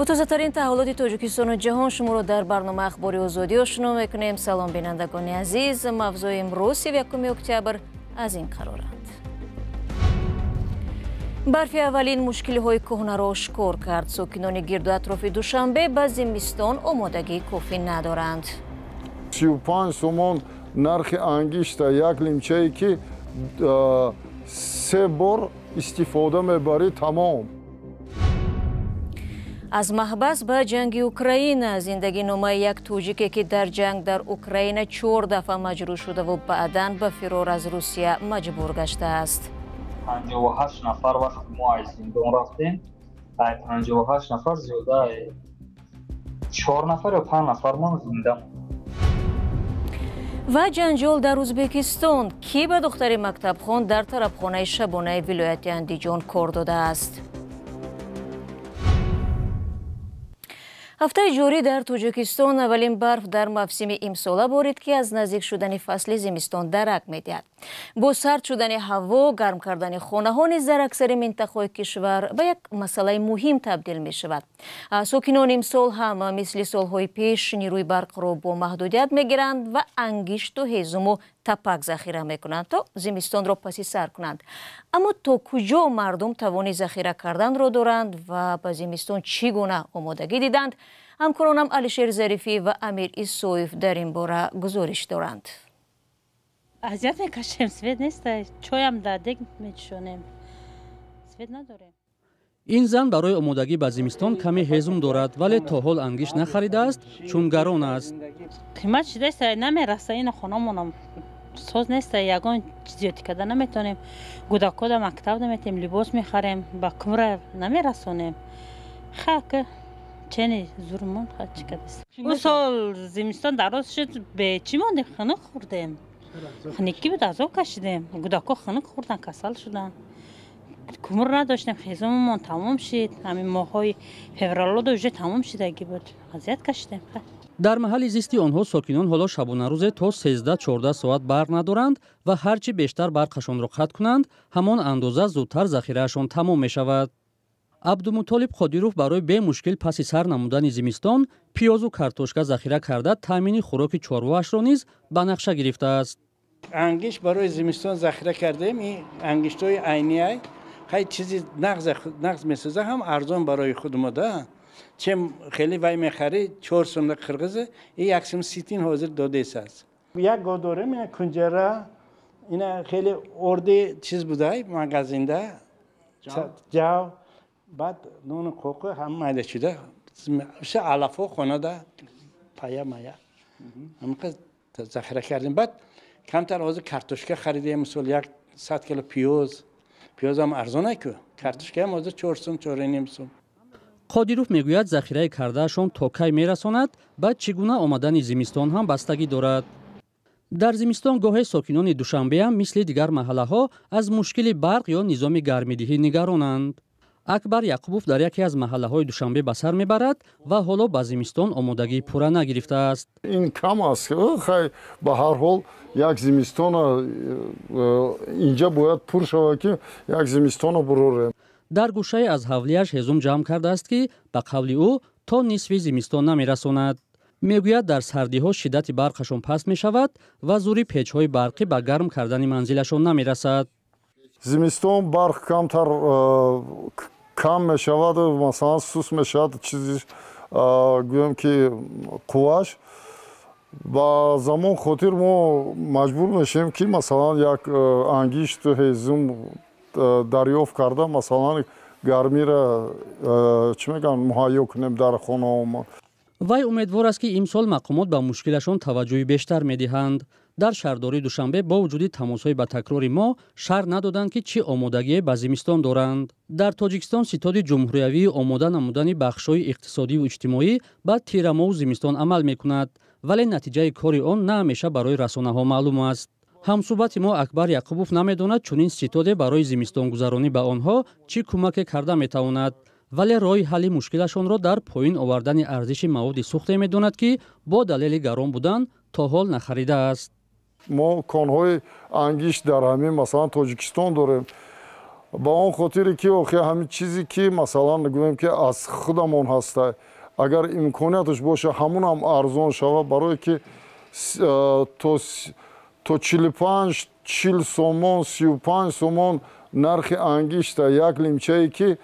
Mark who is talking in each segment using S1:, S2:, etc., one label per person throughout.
S1: Бо тозатарин таҳаввулоти Тоҷикистону ҷаҳон шуморо дар барномаи Ахбори Озодӣ ошно мекунем. Салом, бинандагони азиз. Мавзӯи имрӯз, 31 октябр, аз ин қароранд. Барфи аввалин мушкилиҳои кӯҳнаро ошкор кард. Сокинони гирду атрофи Душанбе ба зимистон омодагии кофӣ надоранд.
S2: 35 сомон нархи ангишта, як лимчае ки се бор истифода мебарӣ, тамом.
S1: Аз маҳбас ба ҷанги Украина. Зиндагиномаи як тоҷике, ки дар ҷанг дар Украина 4 дафъа маҷрӯҳ шудаву баъдан ба фирор аз Русия маҷбур гаштааст.
S3: 58 нафар вақти мо аз зиндон рафтем, 58 нафар зиёда 4 нафар ё 5 нафармон зинда.
S1: Ва ҷанҷол дар Ӯзбекистон. Кӣ ба духтари мактабхон дар тарабхонаи шабонаи вилояти Андиҷон кор додааст? Ҳафтаи ҷорӣ дар Тоҷикистон аввалин барф дар мавсими имсола борид, ки аз наздик шудани фасли зимистон дарак медиҳад. Бо сард шудани ҳаво, гарм кардани хонаҳо низ дар аксари минтақаҳои кишвар ба як масъалаи муҳим табдил мешавад. Сокинон имсол ҳам мисли солҳои пеш нерӯи барқро бо маҳдудият мегиранд ва ангишту ҳезуму тапак захира мекунанд, то зимистонро паси сар кунанд. Аммо то куҷо мардум тавони захира карданро доранд ва ба зимистон чӣ гуна омодагӣ диданд? Ҳамкоронам Алишер Зарифӣ ва Амир Исоев дар ин бора гузориш доранд.
S4: Азият мекашем, свет нест, чоям дар дег мечӯшонем, свет надорем.
S5: Ин зан барои омодагӣ ба зимистон каме ҳезум дорад, вале то ҳол ангишт нахаридааст, чун гарон аст.
S4: Қимат шудааст, намераса, ина хонамонам соз нест, ягон зиёдӣ карда наметавонем. Гудакода мактаб наметем, либос мехарем, ба кумра намерасонем. Хак чени зурмон чӣ кардааст. Ӯ сол зимистон дароз шуд, бе чӣ мондем, хунук хӯрдем. Хунукӣ буд, азоб кашидем. Гудако хунук хӯрдан, касал шуданд. Кумур надоштем, хезуммон тамом шид. Ҳамин моҳҳои февралода уже тамом шидагӣ буд. Азият кашидем.
S5: Дар маҳалли зисти онҳо сокинон ҳоло шабонарӯзе то 13-14 соат барқ надоранд ва ҳарчи бештар барқашонро қатъ кунанд, ҳамон андоза зудтар захираашон тамом мешавад. Абдумутолиб Қодиров барои бемушкил паси сар намудани зимистон пиёзу картошка захира карда, таъмини хӯроки чорвоашро низ ба нақша гирифтааст.
S6: Ангишт барои зимистон захира кардем. Ин ангиштҳои айниай хай чизи нағз месоза, ҳам арзон барои худмо да. Чем хеле вай мехарӣ 4 сомда қирғиз, и 1 сом ситин ҳозир додесааст. Як го дорем, ина кунҷара, ина хеле орди чиз будай магазинда, ҷав, баъд нону қоқу ҳама майда шуда, ша алафо хонада пая мая. Ҳамқа захира кардем. Баъд камтар ҳозир картошка харидем, мисол 100 кило пиёз. Пиёзам арзон ку, картошкаам ҳозир 4 сом, 4.5 сом.
S5: Қодиров мегӯяд, захираи кардаашон то кай мерасонад, баъд чӣ гуна омадани зимистон ҳам бастагӣ дорад. Дар зимистон гоҳе сокинони Душанбеам мисли дигар маҳаллаҳо аз мушкили барқ ё низоми гармидиҳӣ нигаронанд. Акбар Яқубов дар яке аз маҳаллаҳои Душанбе ба сар мебарад ва ҳоло ба зимистон омодагии пурра нагирифтааст.
S2: Ин кам аст. Хай, ба ҳар ҳол як зимистона инҷа бояд пур шавад, ки як зимистона бурорем.
S5: Дар гӯшае аз ҳавлияш ҳезум ҷамъ кардааст, ки ба қавли ӯ то нисфи зимистон намерасонад. Мегӯяд, дар сардиҳо шиддати барқашон паст мешавад ва зури печҳои барқӣ ба гарм кардани манзилашон намерасад.
S2: Зимистон барқ камтар кам мешавад, масалан сус мешавад, чизи гӯем ки қувваш. Ба замон хотир мо маҷбур мешавем, ки масалан як ангишту ҳезум дарёфт карда, масалан гармира чӣ мегӯянд, муҳайё кунем дар хонаҳомон.
S5: Вай умедвор аст, ки имсол мақомот ба мушкилашон таваҷҷӯҳи бештар медиҳанд. Дар шаҳрдории Душанбе бо вуҷуди тамосҳои ба такрори мо шарҳ надоданд, ки чӣ омодагие ба зимистон доранд. Дар Тоҷикистон ситоди ҷумҳуриявии омода намудани бахшҳои иқтисодиву иҷтимоӣ ба тирамоҳу зимистон амал мекунад, вале натиҷаи кори он на ҳамеша барои расонаҳо маълум аст. Ҳамсӯҳбати мо Акбар Яқубов намедонад, чунин ситоде барои зимистонгузаронӣ ба онҳо чӣ кӯмаке карда метавонад, вале роҳи ҳалли мушкилашонро дар поин овардани арзиши маводи сӯхте медонад, ки бо далели гарон будан то ҳол нахаридааст.
S2: Мо конҳои ангишт дар ҳамин масалан Тоҷикистон дорем. Ба он хотире ки охи ҳамин чизе ки масалан гӯем ки аз худамон ҳаста, агар имконияташ боша ҳамунам арзон шава, барое ки то 45 40 сомон 35 сомон нархи ангишта як лимчае ки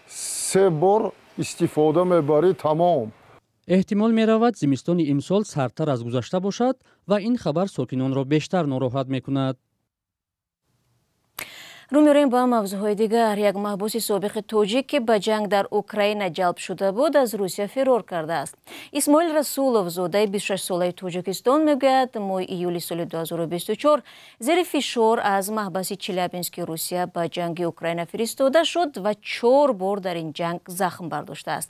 S2: се бор истифода мебарӣ тамом.
S5: Эҳтимол меравад зимистони имсол сардтар аз гузашта бошад ва ин хабар сокинонро бештар нороҳат мекунад.
S1: Рӯ меорем ба мавзӯъҳои дигар. Як маҳбуси собиқи тоҷик, ки ба ҷанг дар Украина ҷалб шуда буд, аз Русия фирор кардааст. Исмоил Расулов, зодаи 26-солаи Тоҷикистон, мегӯяд, моҳи июли соли 2024 зери фишор аз маҳбаси Челябински Русия ба ҷанги Украина фиристода шуд ва 4 бор дар ин ҷанг захм бардоштааст.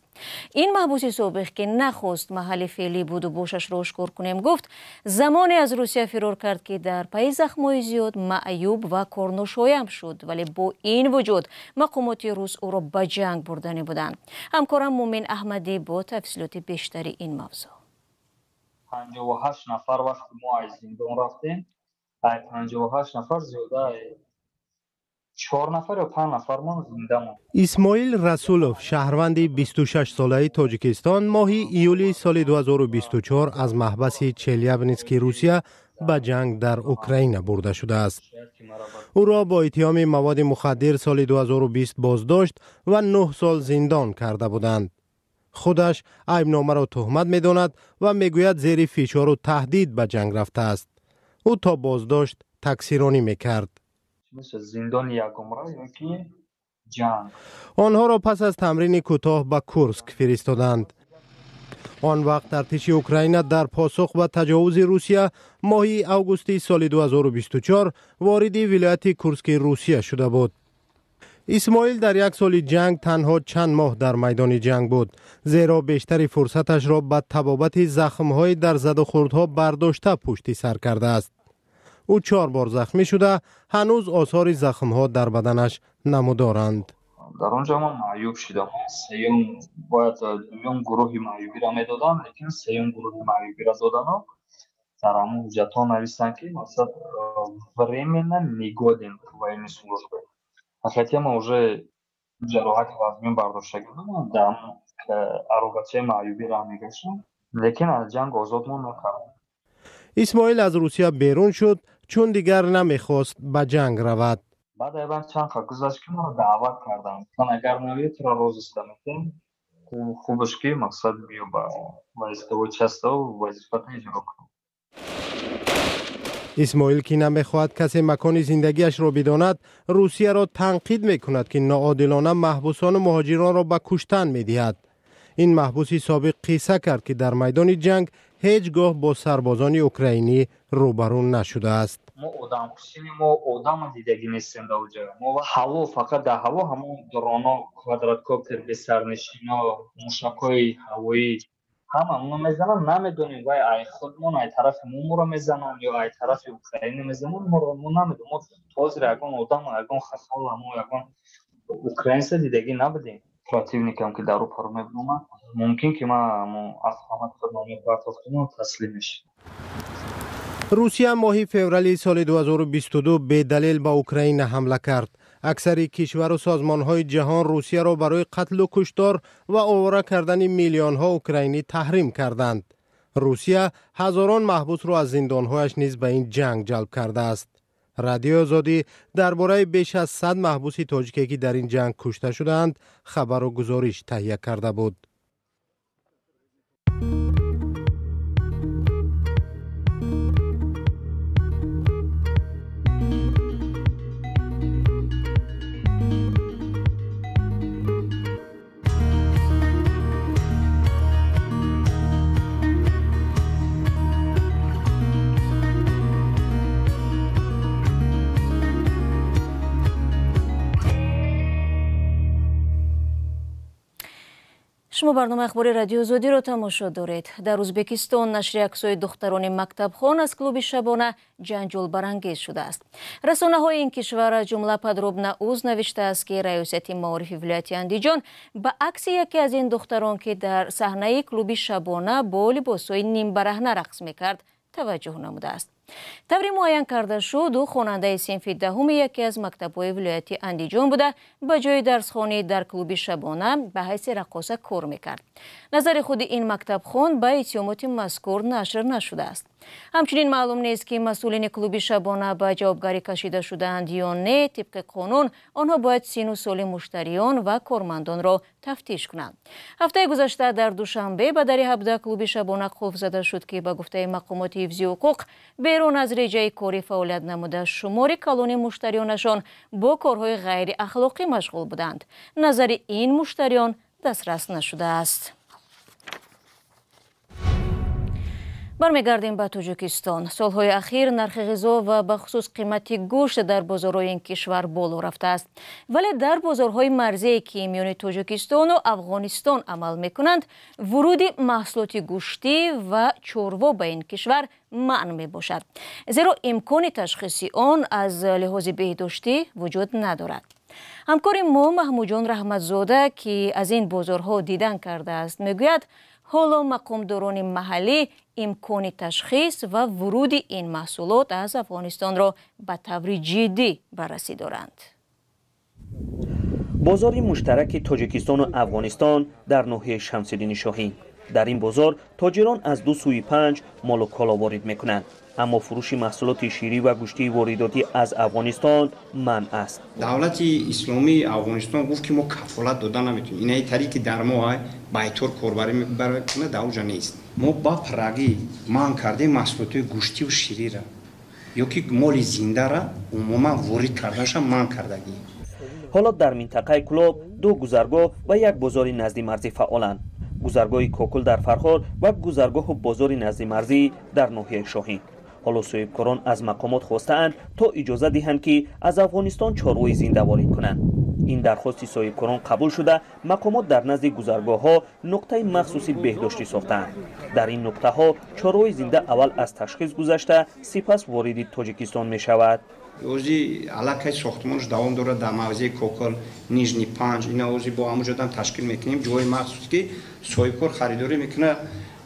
S1: Ин маҳбуси собиқ, ки нахост маҳалли феълии буду бошашро ошкор кунем, гуфт, замоне аз Русия фирор кард, ки дар пайи захмҳои зиёд маъюб ва корношоям шуд, вале бо ин вуҷуд мақомоти рус ӯро ба ҷанг бурданӣ буданд. Ҳамкорам Мумин Аҳмадӣ бо тафсилоти бештари ин мавзӯъ.
S3: 58 нафар вақти мо аз зиндон рафтем, ай 58 нафар зиёда 4 нафар ё 5 нафар мо зинда монд.
S7: Исмоил Расулов, шаҳрванди 26-солаи Тоҷикистон, моҳи июли соли 2024 аз маҳбаси Челябински Русия ба ҷанг дар Украина бурда шудааст. Ӯро бо иттиҳоми маводи мухаддир соли 2020 боздошт ва 9 сол зиндон карда буданд. Худаш айбномаро туҳмат медонад ва мегӯяд зери фишору таҳдид ба ҷанг рафтааст. Ӯ то боздошт таксиронӣ мекард. Онҳоро пас аз тамрини кӯтоҳ ба Курск фиристоданд. Он вақт артиши Украина дар посух ба таҷовузи Русия моҳи августи соли 2024 вориди вилояти Курски Русия шуда буд. Исмоил дар як соли ҷанг танҳо чанд моҳ дар майдони ҷанг буд, зеро бештари фурсаташро ба табобати захмҳои дар задухӯрдҳо бардошта пушти сар кардааст. Ӯ 4 бор захмӣ шуда, ҳанӯз осори захмҳо дар баданаш намудоранд.
S3: Дар он ҷо ман маъюб шудам. Сеюм бояд дуюм гурӯҳи маъюбиро медодам, лекин сеюм гурӯҳи маъюбиро додану дар ҳамон ҳуҷҷатҳо навистанд, ки мақсад временно негоден к военной службе. Хотя ман уже ҷароҳати вазмин бардоштагӣ будам, дар аробачаи маъюбӣ раҳ мегаштам, лекин аз ҷанг озодмон накардам.
S7: Исмоил аз Русия берун шуд, чун дигар намехост ба ҷанг равад.
S3: Баъд айван чанд ха гузашт, ки маро даъват карданд. Гуфтанд, агар наоӣ, туро розиста метем. Хубаш ки мақсад биё ба войсковой часто вазифата иҷро кун.
S7: Исмоил, ки намехоҳад касе макони зиндагиашро бидонад, Русияро танқид мекунад, ки ноодилона маҳбусону муҳоҷиронро ба куштан медиҳад. Ин маҳбуси собиқ қисса кард, ки дар майдони ҷанг ҳеҷ гоҳ бо сарбозони украинӣ рӯбарӯ нашудааст.
S3: Мо одамкушини, мо одама дидагӣ нестем дар оҷа. Мо ҳаво, фақат дар ҳаво ҳамон дроно, квадраткоптер, бесарнишино, мушакҳои ҳавоӣ ҳама мо мезананд, намедонем вай ай худмон, ай тарафи мо моро мезананд ё ай тарафи Украина мезананд, моро мо намедонем. Мо то ҳозир ягон одам, ягон хасол, мо ягон украинса дидагӣ набудем. Противникам ки дар ӯ паро мебудам, мумкин ки ман автомат худро мепартофтам, таслим мешудам.
S7: Русия моҳи феврали соли 2022 бедалел ба Украина ҳамла кард. Аксари кишвару созмонҳои ҷаҳон Русияро барои қатлу куштор ва овора кардани миллионҳо украинӣ таҳрим карданд. Русия ҳазорон маҳбусро аз зиндонҳояш низ ба ин ҷанг ҷалб кардааст. Радиои Озодӣ дар бораи беш аз 100 маҳбуси тоҷике, ки дар ин ҷанг кушта шудаанд, хабару гузориш таҳия карда буд.
S1: Шумо барномаи ахбори Радиои Озодиро тамошо доред. Дар Ӯзбекистон нашри аксҳои духтарони мактабхон аз клуби шабона ҷанҷолбарангез шудааст. Расонаҳои ин кишвар, аз ҷумла Подробна Уз, навиштааст, ки раёсати маорифи вилояти Андиҷон ба акси яке аз ин духтарон, ки дар саҳнаи клуби шабона бо либосҳои нимбараҳна рақс мекард, таваҷҷӯҳ намудааст. Таври муайян карда шуд, ӯ хонандаи синфи 10 яке аз мактабҳои вилояти Андиҷон буда, ба ҷои дарсхонӣ дар клуби шабона ба ҳайси раққоса кор мекард. Назари худи ин мактабхон ба иттиҳомоти мазкур нашр нашудааст. Ҳамчунин маълум нест, ки масъулини клуби шабона ба ҷавобгарӣ кашида шудаанд ё не. Тибқи қонун онҳо бояд сину соли муштариён ва кормандонро тафтиш кунанд. Ҳафтаи гузашта дар Душанбе ба дари 17 клуби шабона қулф зада шуд, ки ба гуфтаи мақомоти ҳифзи ҳуқуқ берун аз реҷаи кори фаъолият намуда шумори калони муштариёнашон бо корҳои ғайриахлоқӣ машғул буданд. Назари ин муштариён дастрас нашудааст. Бармегардем ба Тоҷикистон. Солҳои ахир нархи ғизо ва бахусус қимати гӯшт дар бозорҳои ин кишвар боло рафтааст. Вале дар бозорҳои марзие, ки миёни Тоҷикистону Афғонистон амал мекунанд, вуруди маҳсулоти гӯштӣ ва чорво ба ин кишвар манъ мебошад. Зеро имкони ташхиси он аз лиҳози беҳдоштӣ вуҷуд надорад. Ҳамкори мо Маҳмудҷон Раҳматзода, ки аз ин бозорҳо дидан кардааст, мегӯяд ҳоло мақомдорони маҳаллӣ имкони ташхис ва вуруди ин маҳсулот аз Афғонистонро ба таври ҷиддӣ баррасӣ доранд.
S8: Бозори муштараки Тоҷикистону Афғонистон дар ноҳияи Шамсиддини Шоҳин. Дар ин бозор тоҷирон аз 2 сӯи 5 молу коло ворид мекунанд, аммо фурӯши маҳсулоти ширӣ ва гӯштии воридотӣ аз Афғонистон манъ аст.
S9: Давлати исломии Афғонистон гуфт, ки мо кафолат дода наметавонем. Инаи тариқи дар мо байтор корбарӣ мебарад, дар онҷа нест. Мо ба пуррагӣ манъ кардем маҳсулоти гӯштиву шириро ё ки моли зиндара умуман ворид карданашам манъ кардагӣ.
S8: Ҳоло дар минтақаи Кулоб 2 гузаргоҳ ва як бозори наздимарзӣ фаъоланд. Гузаргоҳи Кокул дар Фархор ва гузаргоҳу бозори наздимарзӣ дар ноҳияи Шоҳин. Ҳоло соҳибкорон аз мақомот хостаанд то иҷоза диҳанд, ки аз Афғонистон чорвои зинда ворид кунанд. Ин дархости соҳибкорон қабул шуда, мақомот дар назди гузаргоҳҳо нуқтаи махсуси беҳдоштӣ сохтаанд. Дар ин нуқтаҳо чорвои зинда аввал аз ташхис гузашта, сипас вориди Тоҷикистон мешавад.
S9: Ози аллакай сохтмонш давом дорад дар мавзеи Кокол, Нижний Панҷ. Ина ози бо ҳамон ташкил мекунем ҷои махсус, ки соҳибкор харидорӣ мекунад.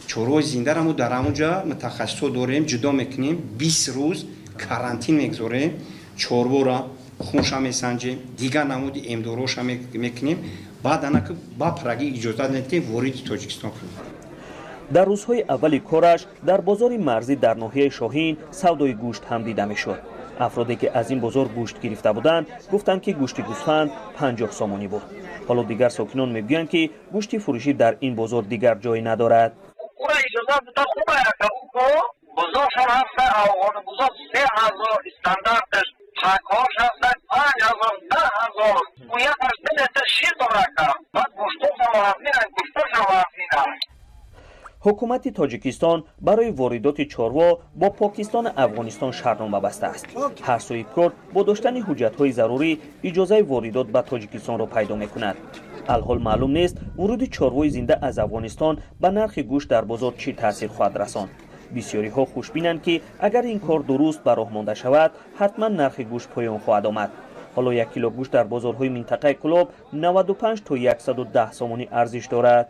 S9: Чорвои зиндаро мо дар ҳамон ҷо мутахассисҳо дорем, ҷудо мекунем, 20 рӯз карантин мегузорем, чорвора хунша месанҷем, дигар намуди эмдороша мекунем, баъд анаки ба пуррагӣ иҷозат медиҳем вориди Тоҷикистон кунем.
S8: Дар рӯзҳои аввали кораш дар бозори марзӣ дар ноҳияи Шоҳин савдои гӯшт ҳам дида мешуд. Афроде ки аз ин бозор гӯшт гирифта буданд, гуфтанд, ки гӯшти гӯсфанд 50 сомонӣ буд. Ҳоло дигар сокинон мегӯянд, ки гӯшти фурӯшӣ дар ин бозор дигар ҷой надорад. Ҳукумати Тоҷикистон барои воридоти чорво бо Покистону Афғонистон шартнома бастааст. Ҳар соҳибкор бо доштани ҳуҷҷатҳои зарурӣ иҷозаи воридот ба Тоҷикистонро пайдо мекунад. Алҳол маълум нест вуруди чорвои зинда аз Афғонистон ба нархи гӯшт дар бозор чӣ таъсир хоҳад расонд. Бисёриҳо хушбинанд, ки агар ин кор дуруст ба роҳ монда шавад, ҳатман нархи гӯшт поён хоҳад омад. Ҳоло 1 кило гӯшт дар бозорҳои минтақаи Кулоб 95 то 110 сомонӣ арзиш дорад.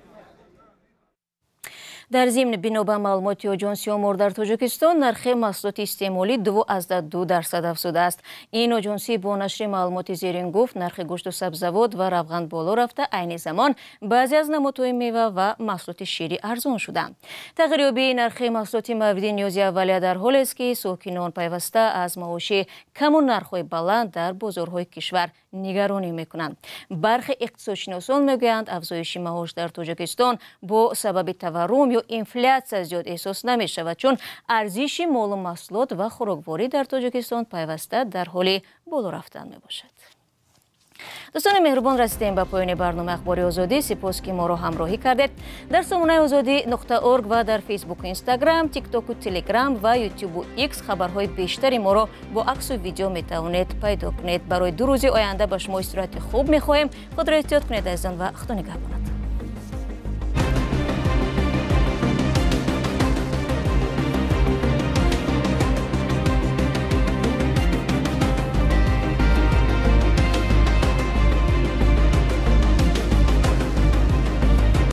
S1: Дар зимн, бино ба маълумоти оҷонси омор, дар Тоҷикистон нархи маҳсулоти истеъмолӣ 2,2% афзудааст. Ин оҷонсӣ бо нашри маълумоти зерин гуфт, нархи гӯшту сабзавот ва равған боло рафта, айни замон баъзе аз намудҳои мева ва маҳсулоти ширӣ арзон шуданд. Тағйирёбии нархи маҳсулоти мавриди ниёзи аввалия дар ҳолест, ки сокинон пайваста аз маоши каму нархҳои баланд дар бозорҳои кишвар нигаронӣ мекунанд. Бархе иқтисодшиносон мегӯянд, афзоиши маош дар Тоҷикистон бо сабаби таваррум ё инфлятсия зиёд эҳсос намешавад, чун арзиши молу маҳсулот ва хӯрокворӣ дар Тоҷикистон пайваста дар ҳоли боло рафтан мебошад. Дӯстони меҳрубон, расидем ба поёни барномаи Ахбори Озодӣ. Сипос, ки моро ҳамроҳӣ кардед. Дар сомонаи озодӣ.org ва дар Фейсбуку Инстаграм, Тиктоку Телеграм ва Ютубу Икс хабарҳои бештари моро бо аксу видео метавонед пайдо кунед. Барои 2 рӯзи оянда ба шумо истироҳати хуб мехоҳем. Худро эҳтиёт кунед, азизон, ва Худо нигаҳбонатон.